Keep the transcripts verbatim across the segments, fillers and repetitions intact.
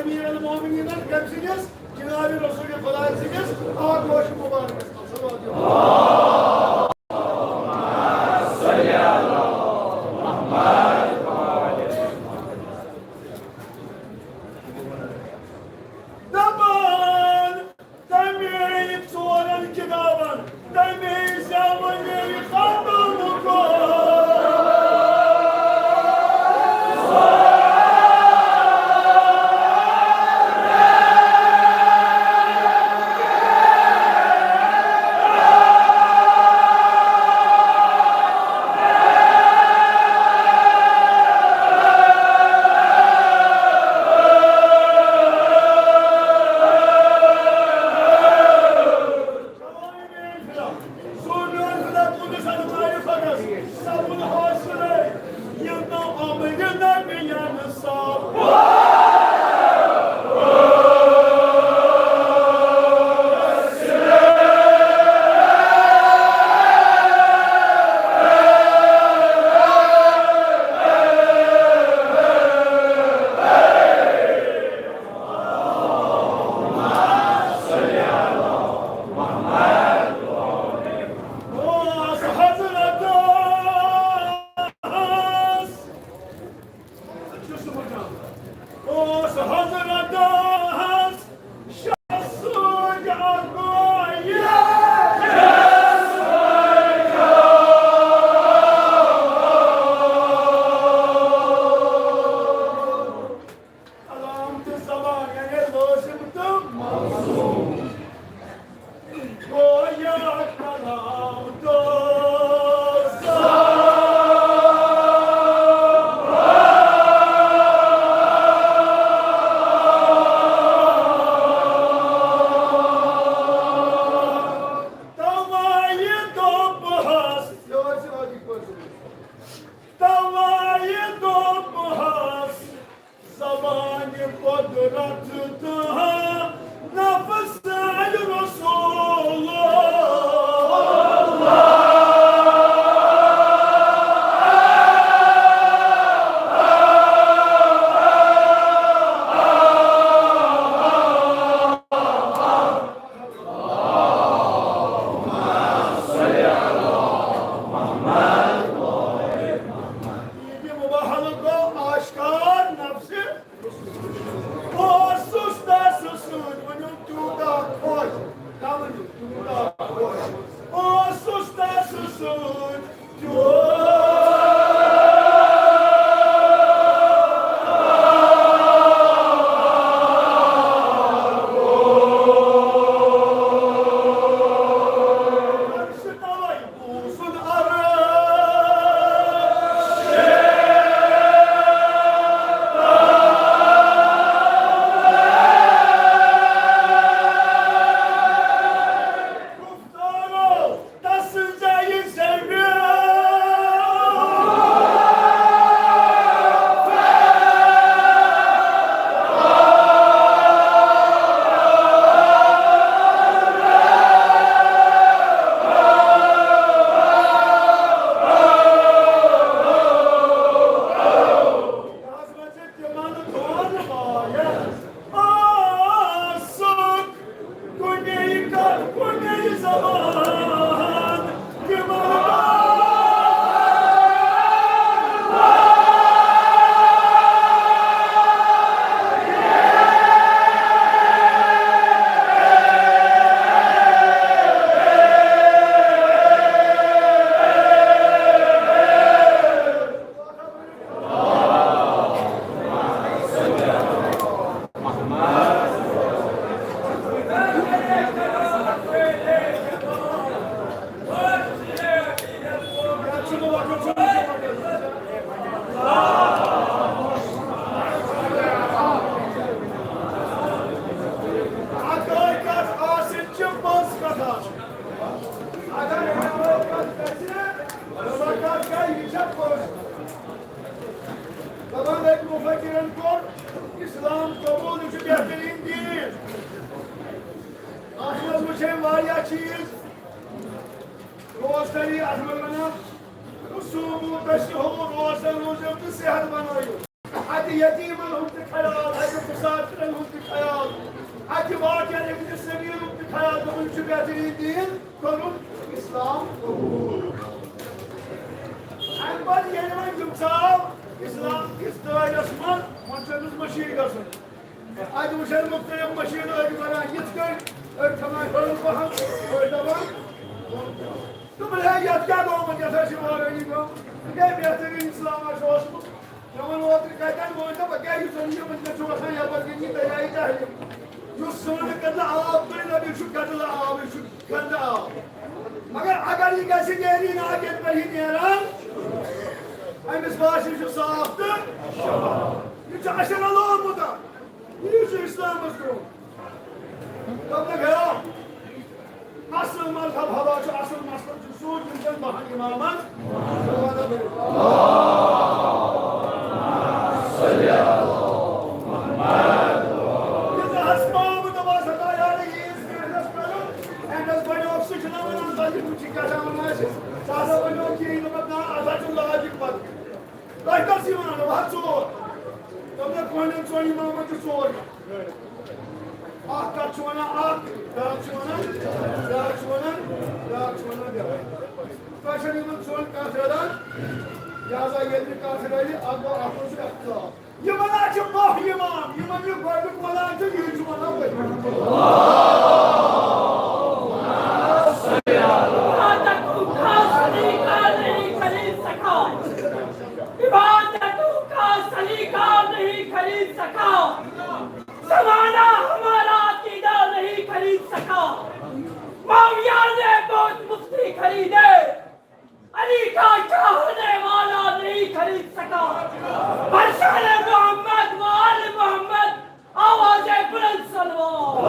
امیر المومنین کٔمۍ سٕنٛدِس؟ جناب رسول خدا سٕنٛدِس آغوش مبارکس منٛز۔ صلوات۔ دپان تمے ژورن کتابن، تمے زیوٕنی ختم کوٚر۔ اوس حضرتس، اوس حضرتس شاہ سۭتۍ اکھ بٲیِس۔ علامتِ زمان یعنی لٲزِم تہٕ ملزوم۔ گویا کلام تہٕ زمان۔ توے دوٚپہَس، توے دوٚپہَس، زبانِ قدرت تہٕ نفس رسول۔ عیدِ مبارک گوٚو آشکار نفسِ۔ اوس سُہ حقیقت آسٕنۍ چھِ پٔز کتھ آسان۔ اگر حقیقت گژھِ، سۄ کتھ گٔے، یہِ چھےٚ پٔز۔ دپان أکۍ مفکرن کوٚر اسلام قبول، یہِ چھُ بہتریٖن دیٖن۔ اتھ منٛز وٕچھ أمۍ واریاہ چیٖز۔ روزدٔری، اتھ منٛز ونان، صوموا تصححوا، روزدر روٗزِو تہٕ صحت بنٲیِو۔ اتہِ یتیٖمن ہُنٛد تہِ خیال، اتہِ مسافرن ہُنٛد تہِ خیال، اتہِ واقعن ابن سبیلُک تہِ خیال، دوٚپُن، یہِ چھُ بہتریٖن دیٖن، کوٚرُن اسلام قبوٗل۔ امہِ پتہٕ ییٚلہِ وۄنۍ یِم ژاو اسلام کِس دٲیرس منٛز، وۄنۍ چھُ أمِس مٔشیٖد گژھُن۔ اتہِ وٕچھن مُختٔلِف مٔشیٖد، أڑۍ ونان یِتھ کٔنۍ، أڑۍ کھٮ۪وان ہیوٚر پہن، أڑۍ دپان بۄن کُن۔ دوٚپُن، ہے، یتھ کیٛاہ گوٚمُت؟ یتھ حظ چھِ وٲرٲنی گٔمٕژ۔ ژٕ کیٛاہ بہتریٖن اسلام حظ چھُ اوسمُت؟ مےٚ ووٚن اوترٕ کتٮ۪ن، بہٕ ؤنۍ تو، بہٕ کیٛاہ یُس زن یہِ وٕنکیٚس چھُ وسان یپٲرۍ کِنۍ یہِ دریایہِ جہلِم۔ یُس سٲنۍ کدلہٕ آب تُلہِ، نبی چھُ کدلہٕ آب، یہِ چھُ گنٛدٕ آب۔ مگر اگر یہِ گژھِ نیرِ ناگن پٮ۪ٹھ یہِ نیران، أمِس باسہِ یہِ چھُ صاف تہٕ یہِ چھُ اَسہِ رلومُت۔ یہِ چھُ اسلامس برونٛہہ۔ دوٚپنَکھ، ہے، اصل مذہب ہوا چھُ، اصل مسلک چھُ سیوٚد، یِم زن بہن امامن۔ ییٖژاہ ہس پاو دۄہس ہتا یارٕ عیٖذ کٲنٛسہِ پرُن، أمِس بنیوو، سُہ چھُنہ ونان، تۄہہِ چھُ کیٛاہ تام ونان اَسہِ، سُہ ہسا بنیوو کِہیٖنۍ، دوٚپمَکھ، نہ، اتھ ہا چھُ لاجِک پتہٕ۔ تۄہہِ کتھ چھِو ونان؟ وۄنۍ ہا ژور۔ دوٚپنَکھ، کۄنٛڈٮ۪ن ژۄن امامن چھِ ژور۔ اکھ کتھ چھُ ونان اکھ، بیٛاکھ چھُ ونان، بیٛاکھ چھُ ونان، بیٛاکھ چھُ ونان بیٛاکھ۔ تۄہہِ چھَنہٕ یِمن ژۄن کتھ رلان، لہذا ییٚلہِ نہٕ کتھ رلہِ، اکھ گوٚو، اتھ منٛز چھُ اختلاف۔ یہِ ونان چھِ باہ امام، یِمن یہِ گۄڈٕنیُک ونان چھُ، یہِ چھُ ونان پٔتمیُک۔ عبادتوں کا سلیقہ نہیں خرید سکا۔ عبادتوں کا سلیقہ نہیں خرید سکا۔ زمانہ ہمارا عقیدہ نہیں خرید سکا۔ معاویہ نے بہت مفتی خریدے، علی کا چاہنے والا نہیں خرید سکا۔ پر شان محمد و آل محمد آوازیں بلند سلوات۔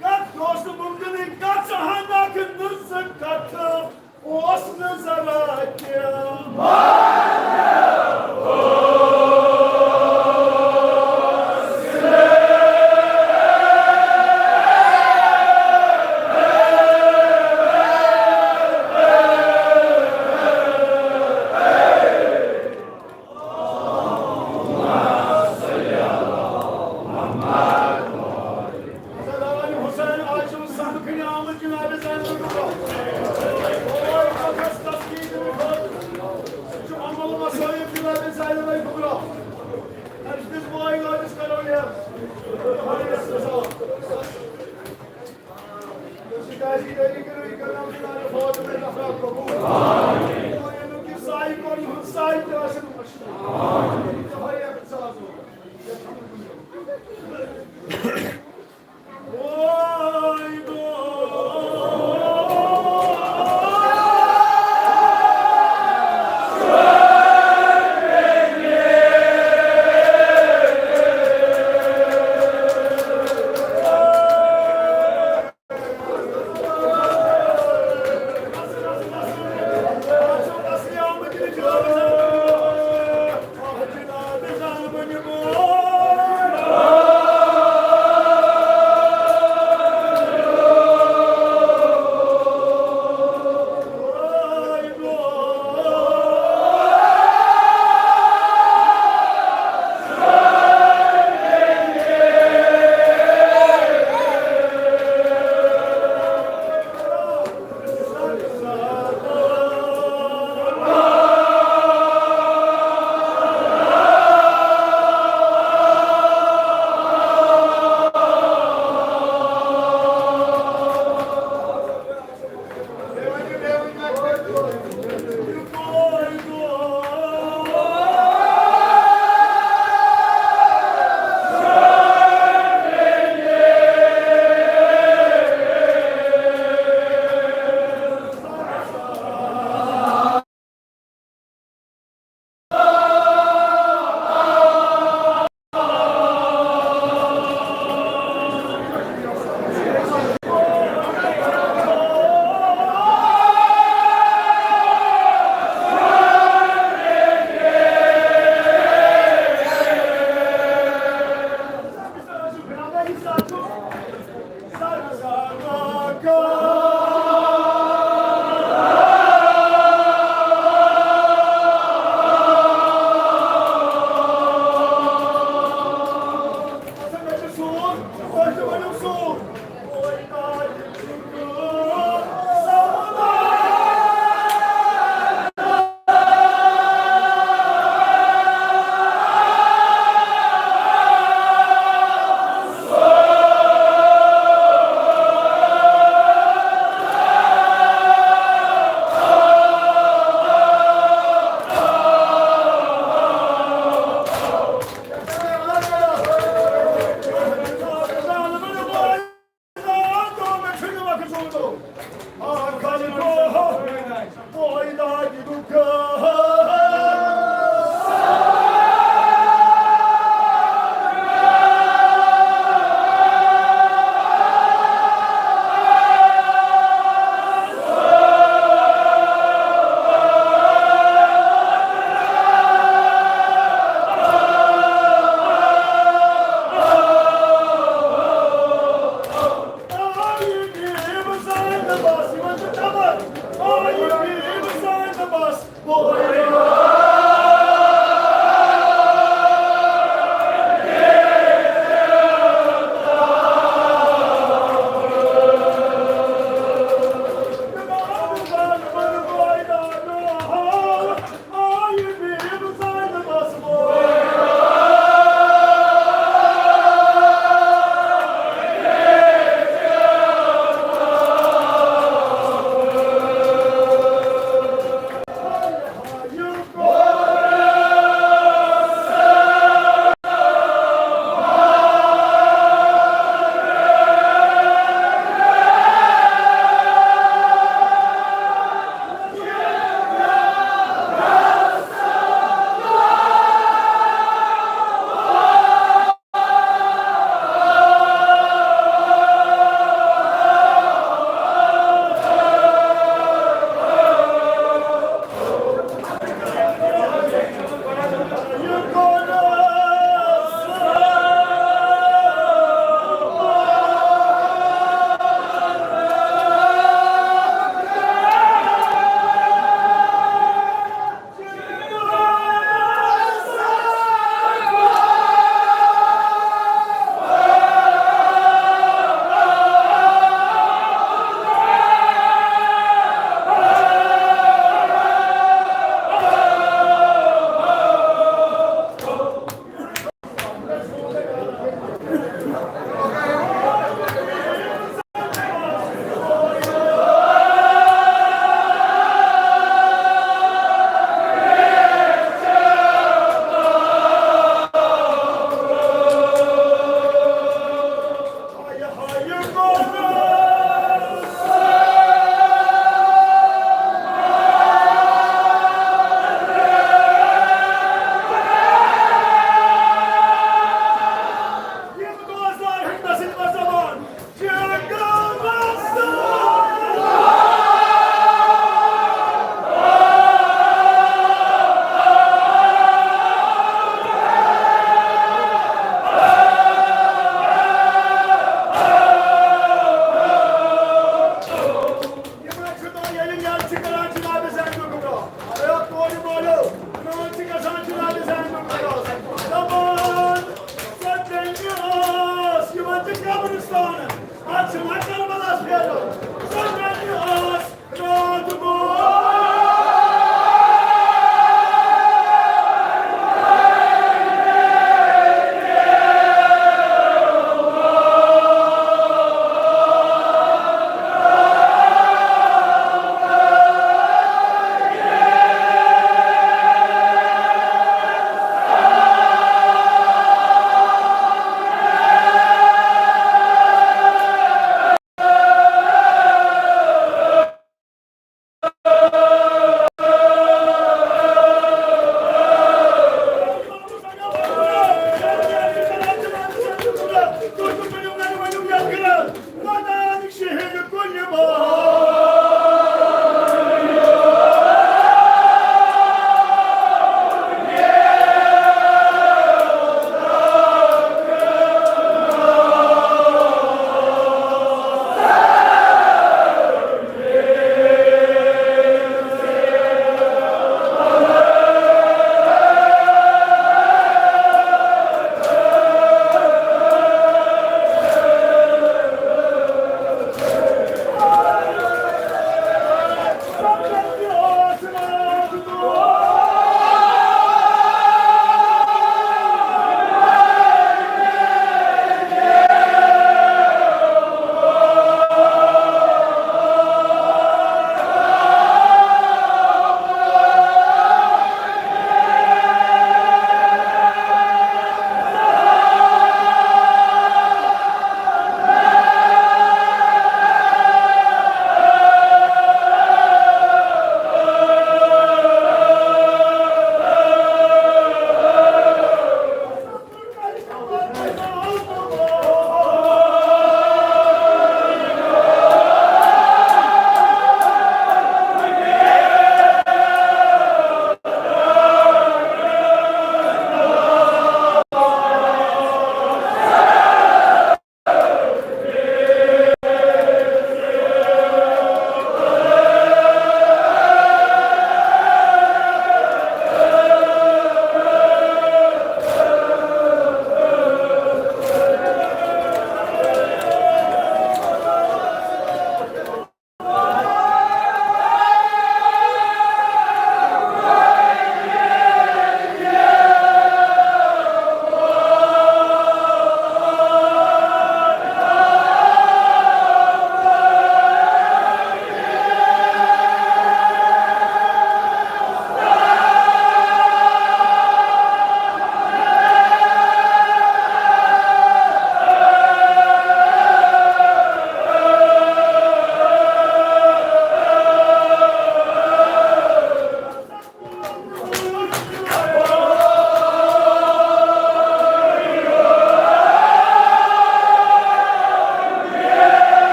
کتھ اوس نہٕ مُمکِنٕے، گژھٕ ہنا کہِ نہٕ زٕ کتھٕ اوس نہٕ ذرا کینٛہہ۔ حضرت حسین آز چھُ سخت کھنہِ آمُت جناب زینب الکبریٰ۔ اور وقتس تسکین دِنہٕ خٲطرٕ۔ سُہ چھُ امل مصائب جناب زینب الکبریٰ۔ أمۍ سٕنٛدِس مٲلۍ لٲجِس کرو یہِ۔